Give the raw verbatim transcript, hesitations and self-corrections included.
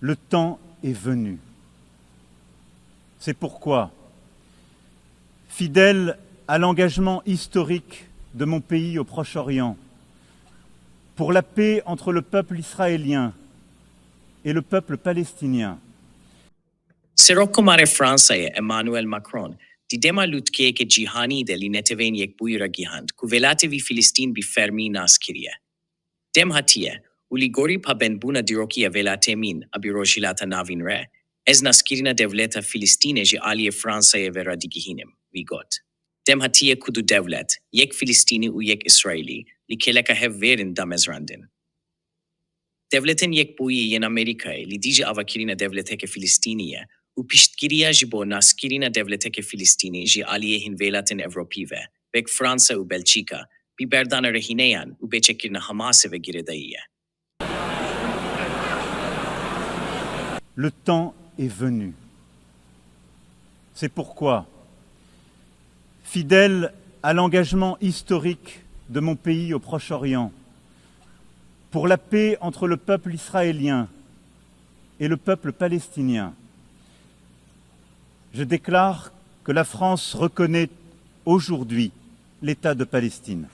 Le temps est venu. C'est pourquoi, fidèle à l'engagement historique de mon pays au Proche-Orient, pour la paix entre le peuple israélien et le peuple palestinien, Serokkomarê Fransayê Emmanuel Macron di dema lûtkeyeke cîhanî de li Neteweyên Yekbûyî re gihand ku velatê vî Filistîn bi fermî nas kiriye. Dem hatiye û li gorî pabendbûna dîrokî ya velatê min a bi Rojhilata Navîn re, ez naskirina dewleta Filistînê ji aliyê Fransayê ve radigihînim, wî got. Dem hatiye ku du dewlet, yek Filistînî û yek Îsraîlî, li kêleka hev vêr in damezrandin. Dewletên Yekbûyî yên Amerîkayê li dijî avakirina dewleteke Filistînî ye û piştgiriya ji bo naskirina dewleteke Filistînî ji aliyê hin welatên Ewropî ve, wek Fransa û Belçîka, bi berdana rehîneyan û bêçekkirina Hamasê ve girêdayî ye. Le temps est venu. C'est pourquoi, fidèle à l'engagement historique de mon pays au Proche-Orient, pour la paix entre le peuple israélien et le peuple palestinien, je déclare que la France reconnaît aujourd'hui l'État de Palestine.